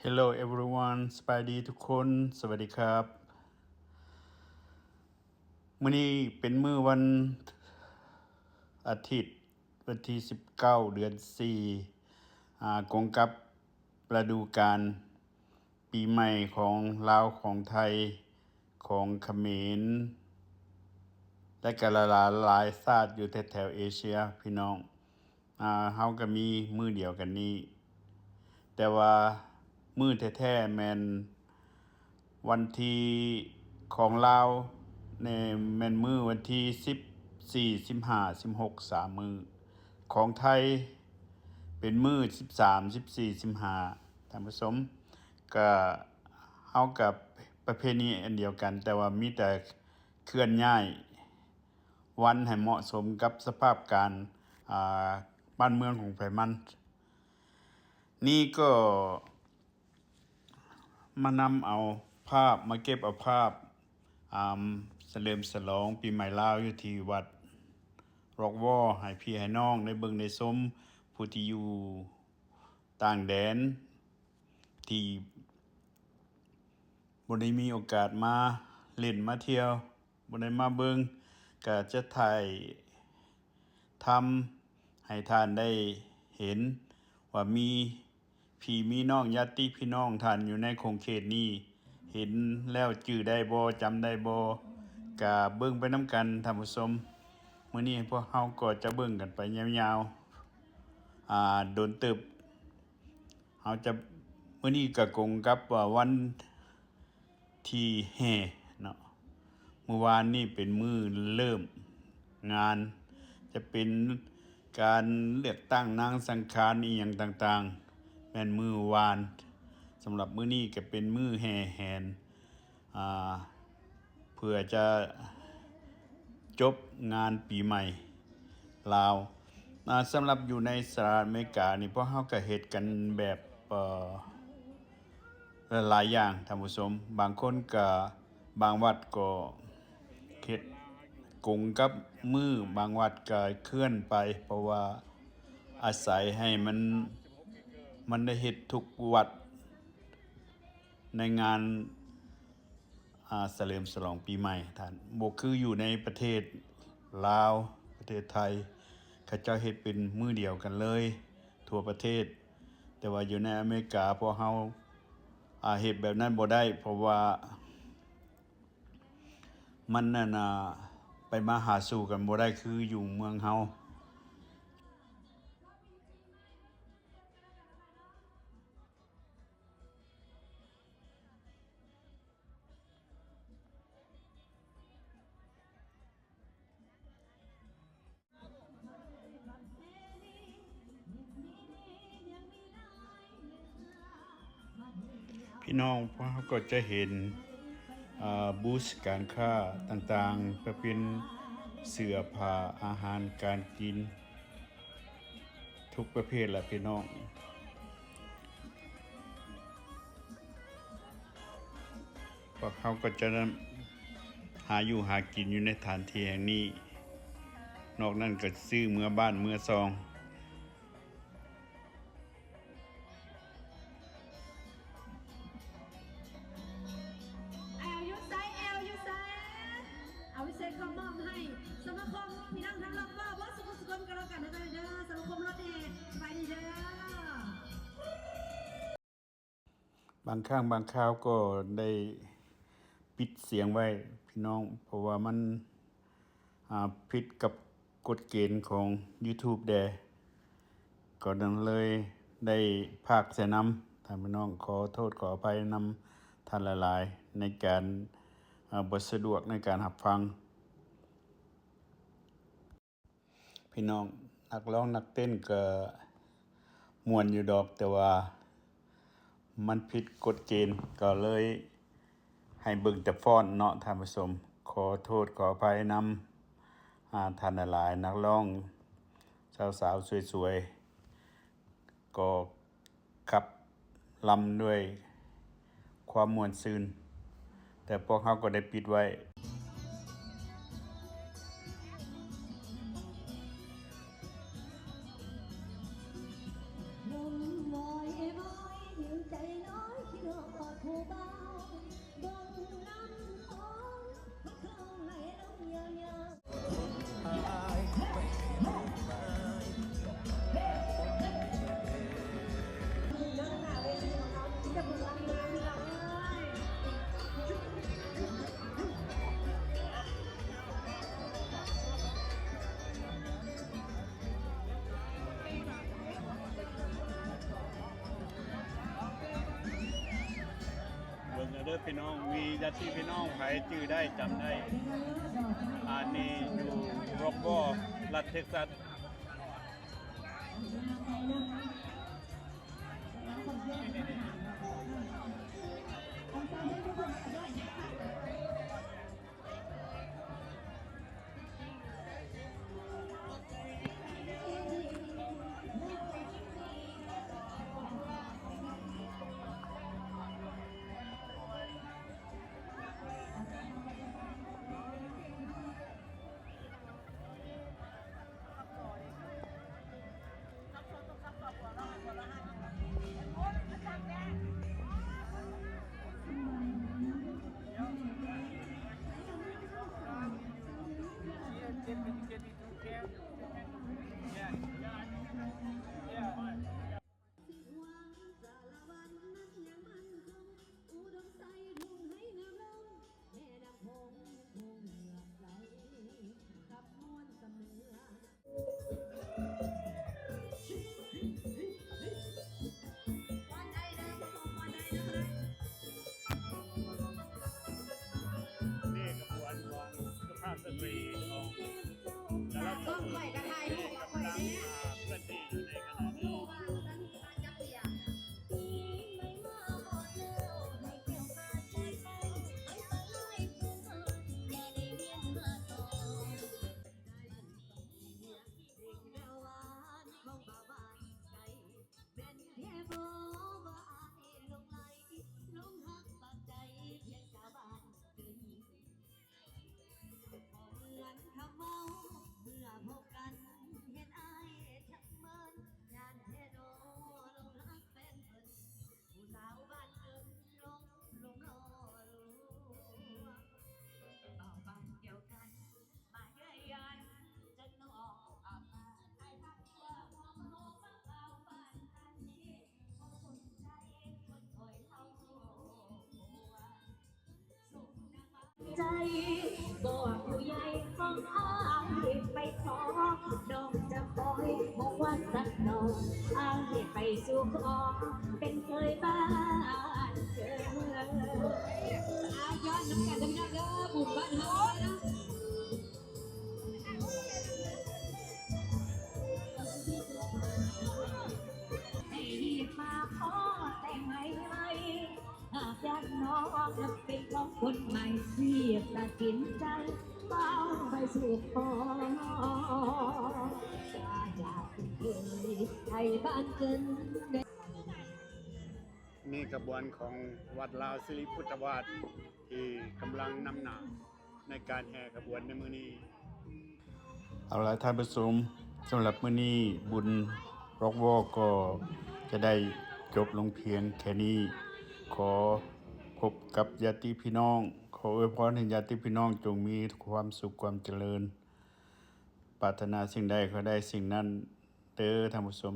Hello everyone ສະບາຍດີທຸກຄົນ ສະຫວັດດີຄັບ. ມື້ນີ້ເປັນມື້ວັນອາທິດ ວັນທີສິບເກົ້າ ເດືອນສີ່ ອາ ກົງກັບລະດູການປີໃໝ່ຂອງລາວ ຂອງໄທ ຂອງຂະເໝນ ແລະກະຫຼາຍໆຊາດຢູ່ແຖວໆເອເຊຍ ພີ່ນ້ອງ. ອາ ເຮົາກະມີມື້ດຽວກັນນີ້ ແຕ່ວ່າມື້ແທ້ໆແມ່ນວັນທີ ຂອງລາວແມ່ນມື້ວັນທີສິບສີ່ ສິບຫ້າ ສິບຫົກ ສາມມື້. ຂອງໄທເປັນມື້ສິບສາມ ສິບສີ່ ສິບຫ້າ ທ່ານຜູ້ຊົມ. ກະ ເຮົາກະປະເພນີອັນດຽວກັນ ແຕ່ວ່າມີແຕ່ເຄື່ອນຍ້າຍ ວັນໃຫ້ເໝາະສົມກັບສະພາບການ ອາ ບ້ານເມືອງຂອງໃຜມັນ. ນີ້ກໍມານຳເອົາພາບ ມາເກັບເອົາພາບ ອາ ສະເຫຼີມສະຫຼອງປີໃໝ່ລາວຢູ່ທີ່ວັດ Rock Wall ໃຫ້ພີ່ໃຫ້ນ້ອງໄດ້ເບິ່ງໄດ້ຊົມ ຜູ້ທີ່ຢູ່ຕ່າງແດນ ທີ່ບໍ່ໄດ້ມີໂອກາດມາຫຼິ້ນມາທ່ຽວ ບໍ່ໄດ້ມາເບິ່ງ ກະຈະຖ່າຍທຳໃຫ້ທ່ານໄດ້ເຫັນວ່າມີພີ່ມີນ້ອງ ຍາດຕິພີ່ນ້ອງທ່ານຢູ່ໃນຂົງເຂດນີ້ ເຫັນແລ້ວຈື່ໄດ້ບໍ່ ຈຳໄດ້ບໍ່ ກະເບິ່ງໄປນຳກັນທ່ານຜູ້ຊົມ. ມື້ນີ້ພວກເຮົາກໍຈະເບິ່ງກັນໄປຍາວໆ ອາ ດົນເຕີບ. ເຮົາຈະ ມື້ນີ້ກະກົງກັບວ່າວັນທີ່ແຫ່ເນາະ ມື້ວານນີ້ເປັນມື້ເລີ່ມງານ ຈະເປັນການເລືອກຕັ້ງນາງສັງຂານອີ່ຫຍັງຕ່າງໆ ແມ່ນມື້ວານ. ສຳລັບມື້ນີ້ກະເປັນມື້ແຫ່ແຫນ ອາ ເພື່ອຈະຈົບງານປີໃໝ່ລາວ. ອາ ສຳລັບຢູ່ໃນສະຫະລັດອາເມລິການີ້ ພວກເຮົາກະເຮັດກັນແບບ ເອີ ຫຼາຍໆຢ່າງທ່ານຜູ້ຊົມ. ບາງຄົນກະ ບາງວັດກໍເຮັດກົງກັບມື້ ບາງວັດກະເຄື່ອນໄປ ເພາະວ່າອາໄສໃຫ້ມັນ ມັນໄດ້ເຮັດທຸກວັດໃນງານ ອາ ສະເຫຼີມສະຫຼອງປີໃໝ່ທ່ານ ບໍ່ຄືຢູ່ໃນປະເທດລາວ ປະເທດໄທ ເຂົາເຈົ້າເຮັດເປັນມື້ດຽວກັນເລີຍທົ່ວປະເທດ. ແຕ່ວ່າຢູ່ໃນອາເມລິກາພວກເຮົາ ອາ ເຮັດແບບນັ້ນບໍ່ໄດ້ ເພາະວ່າມັນນັ້ນ ອາ ໄປມາຫາສູ່ກັນບໍ່ໄດ້ຄືຢູ່ເມືອງເຮົາ. ພີ່ນ້ອງ ພວກເຮົາກໍຈະເຫັນ ອາ ບູດການຄ້າຕ່າງໆ ກະເປັນເສື້ອຜ້າ ອາຫານການກິນ ທຸກປະເພດລະພີ່ນ້ອງ. ພວກເຮົາກໍຈະຫາຢູ່ຫາກິນຢູ່ໃນສະຖານທີ່ແຫ່ງນີ້ ນອກນັ້ນກໍຊື້ເມືອບ້ານເມືອຊ່ອງ. ແອວຢູ່ໃສ ແອວຢູ່ໃສ ເອົາພິເສດຂອບມອບໃຫ້ສະມາຄົມພີ່ນ້ອງທັງລັອກເວີ້ເບິດສຸກສຸກຄົນກໍແລ້ວກັນເດີ ສະມາຄົມລົດແຫ່ ສະບາຍດີເດີ. ບາງຄັ້ງບາງຄາວກໍໄດ້ປິດສຽງໄວ້ພີ່ນ້ອງ ເພາະວ່າມັນ ອາ ຜິດກັບກົດເກນຂອງ YouTube ແດ່ ກໍດັ່ງເລີຍໄດ້ພາກໃສ່ນຳທ່ານພີ່ນ້ອງ ຂໍໂທດຂໍອະໄພນຳທ່ານຫຼາຍໆ ໃນການ ອາ ບໍ່ສະດວກໃນການຮັບຟັງ. ພີ່ນ້ອງ ນັກຮ້ອງນັກເຕັ້ນກໍມ່ວນຢູ່ດອກ ແຕ່ວ່າມັນຜິດກົດເກນ ກໍເລີຍໃຫ້ເບິ່ງແຕ່ຟອນເນາະທ່ານຜູ້ຊົມ. ຂໍໂທດຂໍອະໄພນຳ ອາ ທ່ານຫຼາຍໆ ນັກຮ້ອງສາວໆ ສວຍໆ ກໍຂັບລຳດ້ວຍຄວາມມ່ວນຊື່ນ ແຕ່ພວກເຮົາກໍໄດ້ປິດໄວ້. ລົມລອຍເອວອຍ ຫິວໃຈນ້ອຍ ເດີພີ່ນ້ອງ, ມີຍາດຕິພີ່ນ້ອງໃຜຈື່ໄດ້ຈຳໄດ້, ອັນນີ້ຢູ່ Rockville ລັດ Texas. ນີ້ຂະບວນຂອງສຸພາບສະຕຣີຂອງແຕ່ລະຊົນທີ່ກຳລັງເຄື່ອນທີ່ຢູ່ໃນຂະນະນີ້. ນີ້ຂະບວນຂອງວັດລາວສິລິພຸດທະວາດ ທີ່ກຳລັງນຳໜ້າໃນການແຫ່ຂະບວນໃນມື້ນີ້. ເອົາລະທ່ານຜູ້ຊົມ, ສຳລັບມື້ນີ້ບຸນ Rockville ກໍຈະໄດ້ຈົບລົງພຽງແຄ່ນີ້. ຂໍພົບກັບຍາດຕິພີ່ນ້ອງ, ຂໍອວຍພອນໃຫ້ຍາດຕິພີ່ນ້ອງຈົ່ງມີຄວາມສຸກຄວາມຈະເລີນ, ປາດຖະໜາສິ່ງໃດຂໍໃຫ້ໄດ້ສິ່ງນັ້ນເດີທ່ານຜູ້ຊົມ.